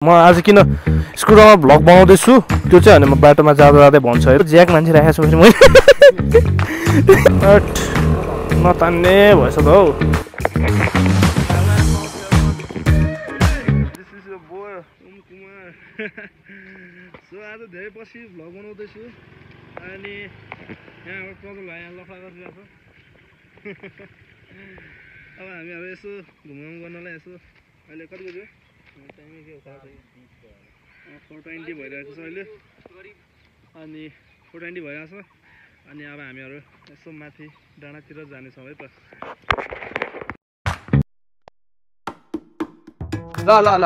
म आज किन स्कुलमा भ्लग बनाउँदैछु त्यो चाहिँ अनि म बाटोमा जाँदा जाँदै भन्छु है ज्याक मान्छे राखेको छु फेरि मैले नतान्ने भएछ त हौ सो आज धेरै पछि भ्लग बनाउँदैछु अनि यहाँ प्रजल भाइ यहाँ लफडा गरिरहेको छ अब हामीहरू यसो घुमघाम गर्नलाई यसो अहिले कति बज्यो टाइमै के हो 4:20 भइरहेको छ अहिले अनि 4:20 भइरहेको छ अनि अब हामीहरू यसो माथि डाँडातिर जानेछौँ है त ल ल ल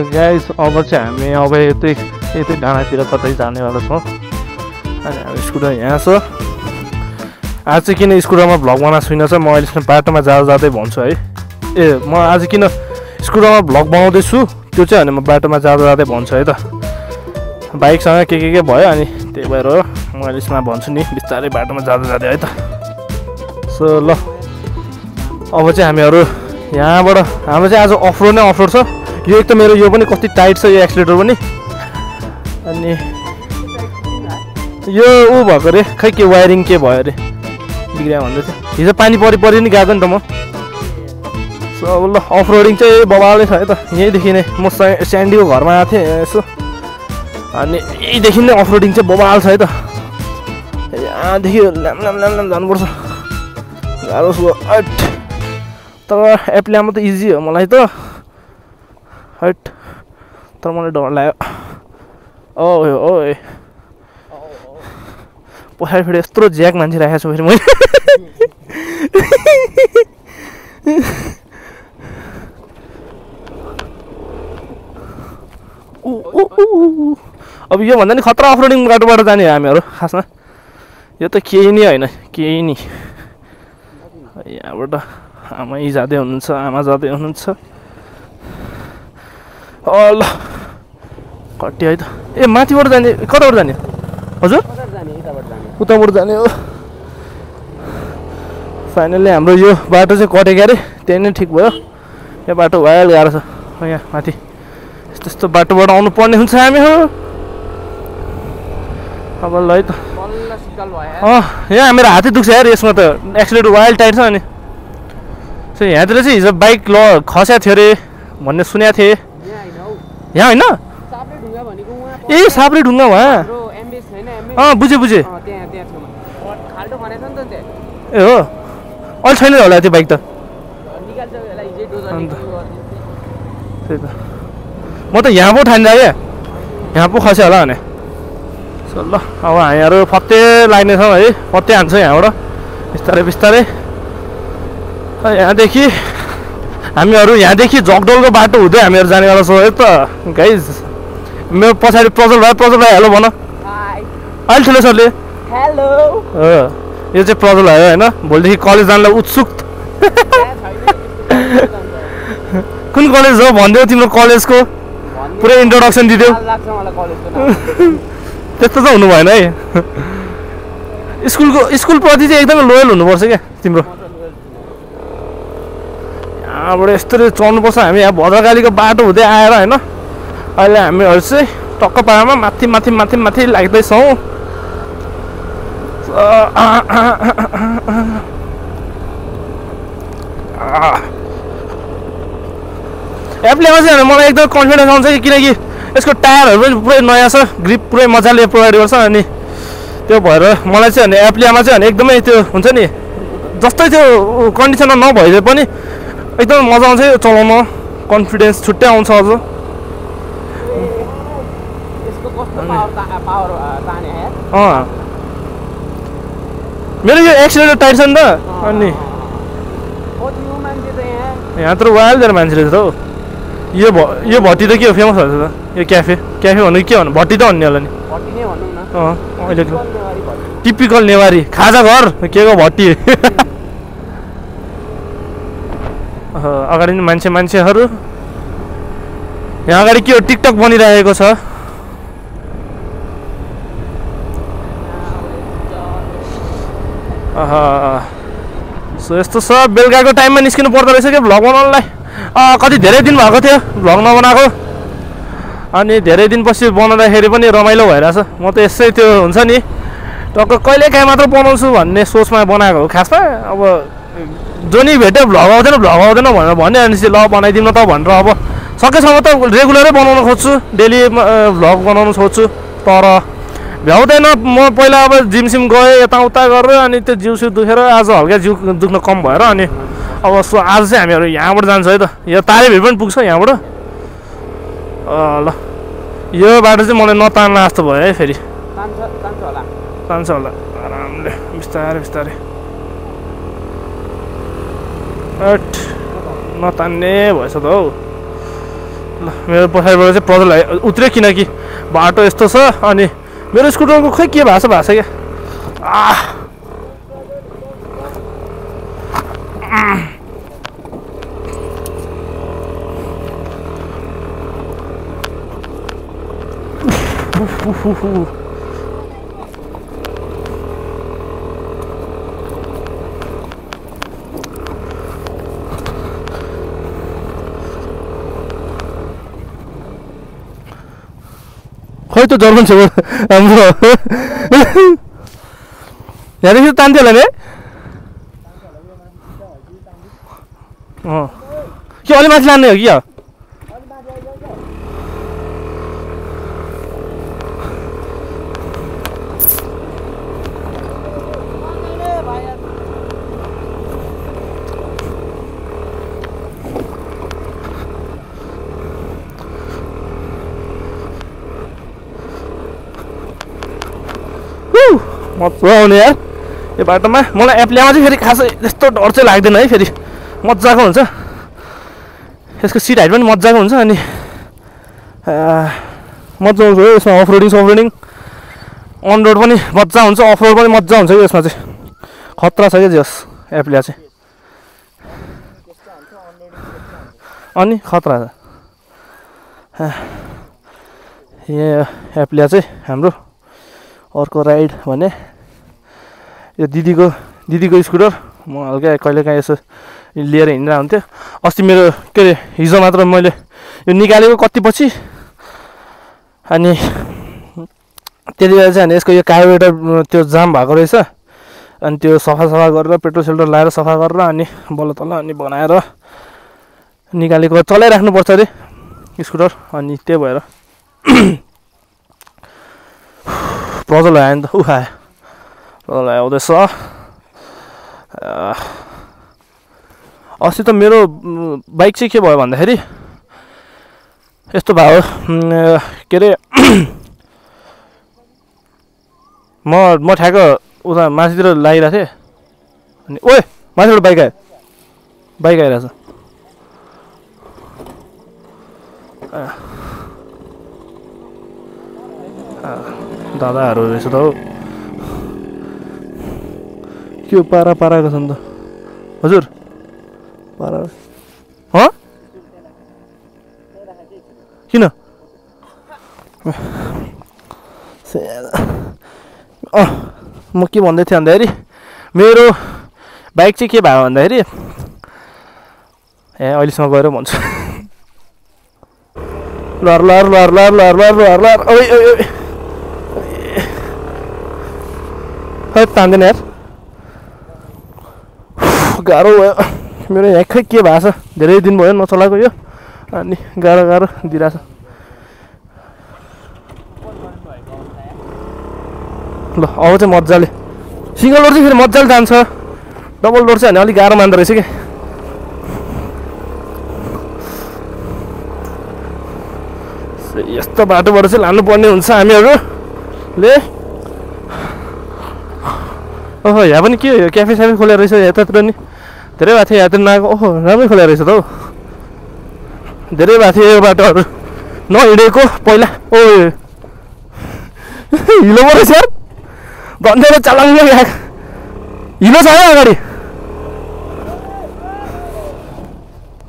गाइस अब चाहिँ हामी अब यतै डाँडातिर कतै जानेवाला छौँ अनि अब स्कुटर यहाँ छ आज चाहिँ किन स्कुटरमा भ्लग बनाएको छुइनँ चाहिँ म अहिलेसम्म बाटोमा जाँदै भन्छु है म आज किन स्कुटरमा भ्लग बनाउँदैछु त्यो चाहिँ अनि म बाटोमा जाँदै भन्छु है त बाइकसँग के भयो अनि त्यही भएर म अहिलेसम्म भन्छु नि बिस्तारै बाटोमा जाँदै है त सो ल अब चाहिँ हामीहरू यहाँबाट हाम्रो चाहिँ आज अफरोड नै अफरोड छ यो एक त मेरो यो पनि कति टाइट छ यो एक्सिलेटर पनि अनि यो ऊ भएको अरे खै के वायरिङ के भयो अरे बिग्रियो भन्दै थियो हिजो पानी परि नि गएको नि त म सो अब ल अफरोडिङ चाहिँ बबालै छ है त यहीँदेखि नै म स्यान्डीको घरमा आएको थिएँ यसो अनि यहीँदेखि नै अफरोडिङ चाहिँ बबाल छ है त यहाँदेखि ल्याम जानुपर्छ गाह्रो छ हट तर एप्ल्यामा त इजी हो मलाई त हट तर मलाई डर लाग्यो ओ पछाडि फेरि यत्रो ज्याक मान्छे राखेको छु फेरि मैले अब यो भन्दा नि खतरा अफरोडिङ बाटोबाट जाने हो हामीहरू खासमा यो त केही नै होइन केही नि यहाँबाट आमा जाँदै हुनुहुन्छ ल कति है त ए माथिबाट जाने कताबाट जाने हजुर उताबाट जाने हो फाइनल्ली हाम्रो यो बाटो चाहिँ कटेको अरे त्यही नै ठिक भयो यो बाटो भइहाल्यो गाह्रो छ यहाँ माथि यस्तो बाटोबाट आउनु पर्ने हुन्छ हामीहरू अब ल है त यहाँ मेरो हातै दुख्छ यार यसमा त एक्सिलेटर वाइल्ड टाइट छ अनि सो यहाँतिर चाहिँ हिजो बाइक खस्या थियो अरे भन्ने सुनेको थिएँ यहाँ होइन ए साप्रे ढुङ्गा वहाँ बुझेँ ए हो अहिले छैन होला त्यो बाइक त त्यही त म त यहाँ पो ठान्छ क्या यहाँ पो खस्यो होला भने सो ल अब हामीहरू फत्ते लाग्नेछौँ है फत्ते हान्छौँ यहाँबाट बिस्तारै यहाँदेखि हामीहरू यहाँदेखि जगडोलको बाटो हुँदै हामीहरू जानेवाला छौँ है त गाइज मेरो पछाडि प्रजल भाइ हेलो भन अहिले ठुलो सरले हेलो यो चाहिँ प्रजल भाइ होइन भोलिदेखि कलेज जानलाई उत्सुक कुन कलेज हो भनिदेऊ तिम्रो कलेजको पुरै इन्ट्रोडक्सन दिदेऊ त्यस्तो त हुनु भएन है स्कुलप्रति चाहिँ एकदमै लोयल हुनुपर्छ क्या तिम्रो यहाँबाट यस्तरी चढ्नुपर्छ हामी यहाँ भद्रकालीको बाटो हुँदै आएर होइन अहिले हामीहरू चाहिँ टक्क पाहाडमा माथि लाग्दैछौँ एप्लेमा चाहिँ मलाई एकदम कन्फिडेन्स आउँछ कि किनकि यसको टायरहरू पनि पुरै नयाँ छ ग्रिप पुरै मजाले प्रोभाइड गर्छ अनि त्यो भएर मलाई चाहिँ एप्लेमा चाहिँ एकदमै त्यो हुन्छ नि जस्तै त्यो कन्डिसनमा नभइदिए पनि एकदम मजा आउँछ यो चलाउन कन्फिडेन्स छुट्टै आउँछ अझ मेरो यो एक्सिलेटर टाइट छ नि त अनि यहाँ त वाइल्ड दिएर मान्छेले छ त हौ यो भट्टी त के हो फेमस भन्छ त यो क्याफे भन्नु के भन्नु भट्टी त भन्ने होला नि अहिले टिपिकल नेवारी खाजा घर के को भट्टी अगाडि मान्छेहरू यहाँ अगाडि के हो टिकटक बनिरहेको छ सो यस्तो छ बेलुकाको टाइममा निस्किनु पर्दो रहेछ क्या भ्लग बनाउनलाई कति धेरै दिन भएको थियो भ्लग नबनाएको अनि धेरै दिनपछि बनाउँदाखेरि पनि रमाइलो भइरहेछ म त यसै त्यो हुन्छ नि टक्क कहिले काहीँ मात्र बनाउँछु भन्ने सोचमा बनाएको हो खासमा अब जो नि भेट्यो भ्लग आउँदैन भनेर भन्यो अनि ल बनाइदिउँ न त भनेर अब सकेसम्म त रेगुलरै बनाउन खोज्छु डेली भ्लग बनाउनु खोज्छु तर भ्याउँदैन म पहिला अब जिमसिम गएँ यताउता गरेर अनि त्यो जिउ सिउ दुखेर आज हल्का जिउ दुख्न कम भएर अनि अब आज चाहिँ हामीहरू यहाँबाट जान्छ है त यो तारेभिर पनि पुग्छ यहाँबाट ल यो बाटो चाहिँ मलाई नतान्ला जस्तो भयो है फेरि तान्छ होला आरामले बिस्तारै नतान्ने भएछ त हौ ल मेरो पछाडिबाट चाहिँ प्रजल उत्र्यो किनकि बाटो यस्तो छ अनि मेरो स्कुटरको खोइ के भएको छ क्या खोइ त जर्मन छ हाम्रो यहाँदेखि तान्थ्यो होला नि के अलि माथि लाने हो कि मजा आउने यार यो बाटोमा मलाई एप्लियामा चाहिँ फेरि खासै त्यस्तो डर चाहिँ लाग्दैन है फेरि मजाको हुन्छ यसको सिट हाइट पनि मजाको हुन्छ अनि मजा आउँछ हो यसमा अफरोडिङ अन रोड पनि मजा हुन्छ अफ रोड पनि मजा हुन्छ कि यसमा चाहिँ खतरा छ क्या जस एप्लिया चाहिँ अनि खतरा छ यहाँ एप्लिया चाहिँ हाम्रो अर्को राइड भने यो दिदीको स्कुटर म हल्का कहिलेकाहीँ यसो लिएर हिँडेर हुन्थ्यो अस्ति मेरो के अरे हिजो मात्र मैले यो निकालेको कति पछि अनि त्यति बेला चाहिँ यसको यो कार्बोरेटर त्यो जाम भएको रहेछ अनि त्यो सफा गरेर पेट्रोल सेल्टर लाएर सफा गरेर अनि बल्ल तल्ल अनि बनाएर निकालेको चलाइराख्नुपर्छ अरे स्कुटर अनि त्यही भएर प्रजल आयो नि त प्रजल आउँदैछ अस्ति त मेरो बाइक चाहिँ के भयो भन्दाखेरि यस्तो भयो के अरे म ठ्याक्क उता माथितिर लागिरहेको थिएँ अनि ओए माथिबाट बाइक आइरहेछ दादाहरू रहेछ त हौ के पाराको छ नि त हजुर पारा किन म के भन्दै थिएँ भन्दाखेरि मेरो बाइक चाहिँ के भयो भन्दाखेरि अहिलेसम्म गएर भन्छु लर तान्दैन यार गाह्रो भयो मेरो यहाँ खै के भएको छ धेरै दिन भयो नचलाएको यो अनि गाह्रो दिइरहेछ ल अब चाहिँ मजाले सिङ्गल डोर चाहिँ फेरि मजाले जान्छ डबल डोर चाहिँ भने अलिक गाह्रो मान्दो रहेछ कि यस्तो बाटोबाट चाहिँ लानुपर्ने हुन्छ हामीहरूले ओहो यहाँ पनि के हो क्याफे स्याफे खोलेर रहेछ यतातिर नि धेरै भएको थियो यहाँतिर नआएको ओहो राम्रै खोलेर रहेछ त हौ धेरै भएको थियो यो बाटोहरू नहिँडेको पहिला ओ हिलो पो रहेछ यार भन्दै चलाउनु हिलो छ अगाडि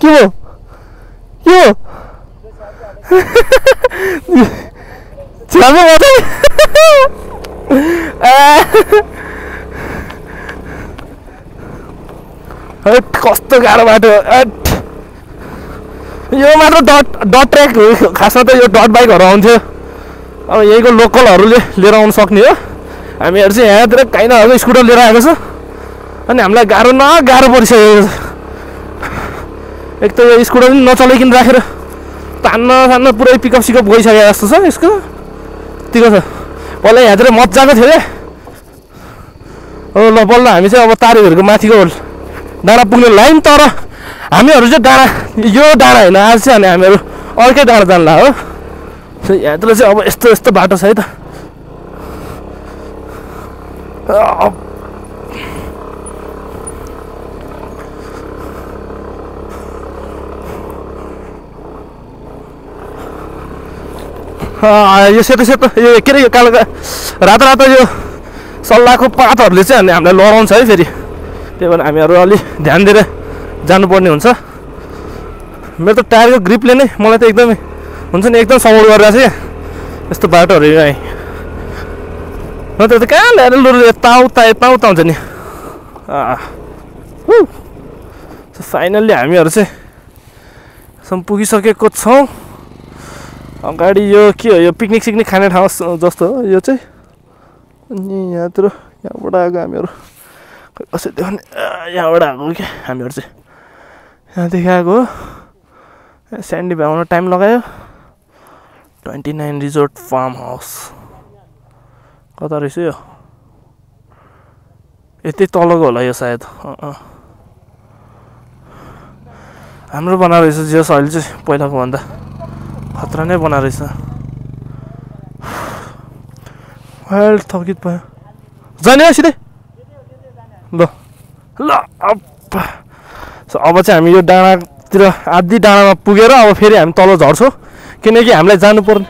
के हो छ्यामा कस्तो गाह्रो बाटो यो मात्र डट ट्र्याक खासमा त यो डट बाइकहरू आउँथ्यो अब यहीँको लोकलहरूले लिएर आउनु सक्ने हो हामीहरू चाहिँ यहाँतिर काहीँ नभएको स्कुटर लिएर आएको छ अनि हामीलाई गाह्रो परिसकेको छ एक त यो स्कुटर पनि नचलाइकन राखेर तान्न पुरै पिकअप सिकअप गइसकेको जस्तो छ यसको यतिको छ पहिला यहाँतिर मजाको थियो क्या हो ल बल्ल हामी चाहिँ अब तारेहरूको माथिको डाँडा पुग्ने लाइन तर हामीहरू चाहिँ डाँडा यो डाँडा होइन आज चाहिँ अनि हामीहरू अर्कै डाँडा जान्ला हो यहाँतिर चाहिँ अब यस्तो बाटो छ है त यो सेतो यो के अरे यो कालो रातो यो सल्लाहको पातहरूले चाहिँ अनि हामीलाई लडाउँछ है फेरि त्यही भएर हामीहरू अलि ध्यान दिएर जानुपर्ने हुन्छ मेरो त टायरको ग्रिपले नै मलाई त एकदमै हुन्छ नि एकदम सपोर्ट गरेर चाहिँ यस्तो बाटोहरू आएँ नत्र त कहाँ ल्याएर लु यता उता हुन्छ नि फाइनल्ली हामीहरू चाहिँ पुगिसकेको छौँ अगाडि यो के हो यो पिकनिक सिकनिक खाने ठाउँ जस्तो हो यो चाहिँ अनि यहाँतिर यहाँबाट आएको हामीहरू कसरी देखाउने यहाँबाट आएको क्या हामीहरू चाहिँ यहाँदेखि आएको हो स्यान्डी भ्याउन टाइम लगायो 29 रिजोर्ट फार्म हाउस कता रहेछ यो यतै तलको होला यो सायद हाम्रो बना रहेछ जस अहिले चाहिँ पहिलाको भन्दा खतरा नै बना रहेछ वाइल्ड थकित भयो जाने सिधै ल अब चाहिँ हामी यो डाँडातिर आधी डाँडामा पुगेर अब फेरि हामी तल झर्छौँ किनकि हामीलाई जानुपर्ने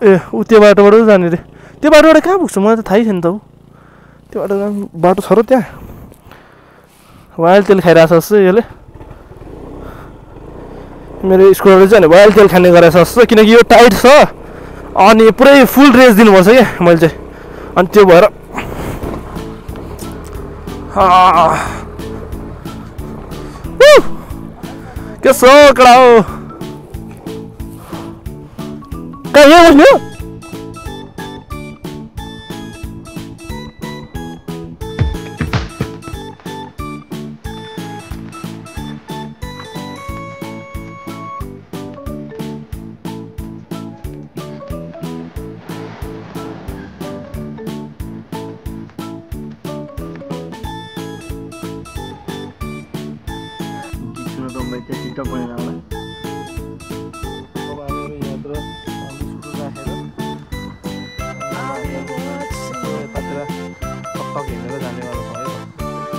ए ऊ त्यो बाटोबाट जाने रे त्यो बाटोबाट कहाँ पुग्छ मलाई त थाहै छैन त ऊ त्यो बाटो छ र त्यहाँ वाइल्ड तेल खाइरहेको छ जस्तो यसले मेरो स्कुटरले चाहिँ वाइल्ड तेल खाने गरेको छ जस्तो किनकि यो टाइट छ अनि पुरै फुल रेस दिनुपर्छ क्या मैले चाहिँ अनि त्यो भएर के सो कडा हो कहाँ यहाँ बस्ने हो टिकटक बनाएर आउला अब हामीहरू यहाँतिर स्कुटर राखेर यतातिर टकटक हिँडेर जानेवाला छौँ है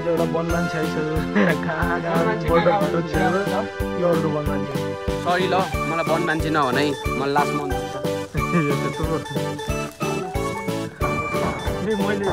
एउटा वन मान्छे आइसक्यो सरी ल मलाई वन मान्छे नभन है मलाई लास्ट मन मैले